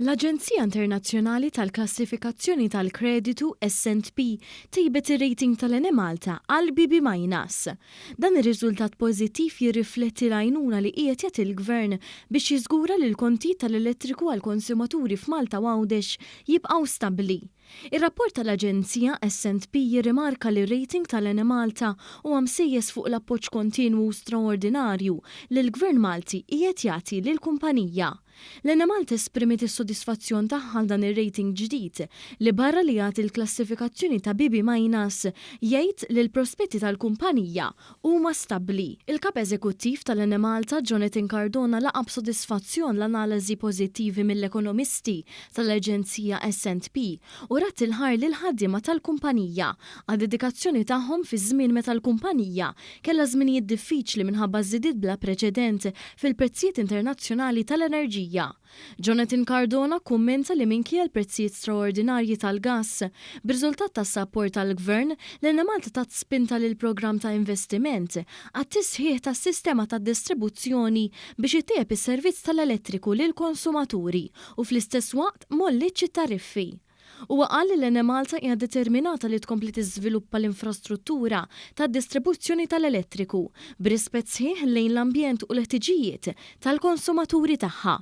L-Aġenzija Internazzjonali tal-Klassifikazzjoni tal-Kreditu, S&P, tejbet ir-rating tal-Enemalta għal BB minus. Dan ir-riżultat pożittiv jirrifletti l-għajnuna li qiegħed jagħti l-Gvern biex jiżgura li l-kontijiet tal-elettriku għall-konsumaturi f'Malta u Għawdex jibqgħu stabbli. Ir-rapport tal-Aġenzija S&P jirrimarka li r-rating tal-Enemalta huwa msejjes fuq l-appoġġ kontinwu u straordinarju li l-Gvern Malti qiegħed jagħti lill-kumpanija. L-Enemalta esprimiet is-sodisfazzjon tagħha għal dan ir-rating ġdid li barra li jagħti l-klassifikazzjoni ta' BB minus jgħid li l-prospetti tal-kumpanija huma stabbli. Il-Kap Eżekuttiv tal-Enemalta Jonathan Cardona laqa' b'sodisfazzjon l-analiżi pożittivi mill-ekonomisti tal-Aġenzija S&P u radd il-ħajr lill-ħaddiema tal-kumpanija għad-dedikazzjoni tagħhom fi żmien meta l-kumpanija kellha żminijiet diffiċli minħabba żidiet bla preċedent fil-prezzijiet internazzjonali tal-enerġija. Jonathan Cardona kkummenta li minkejja l-prezzijiet straordinarji tal-gass, b'riżultat tas-sapport tal-Gvern, l-Enemalta tat spinta lill-programm ta' investiment għat-tisħiħ tas-sistema tad-distribuzzjoni biex ittejjeb is-servizz tal-elettriku lill-konsumaturi u fl-istess waqt m'għollitx it-tariffi. Huwa qal li l-Enemalta hija determinata li tkompli tiżviluppa l-infrastruttura tad-distribuzzjoni tal-elettriku b'rispett sħiħ lejn l-ambjent u l-ħtiġijiet tal-konsumaturi tagħha.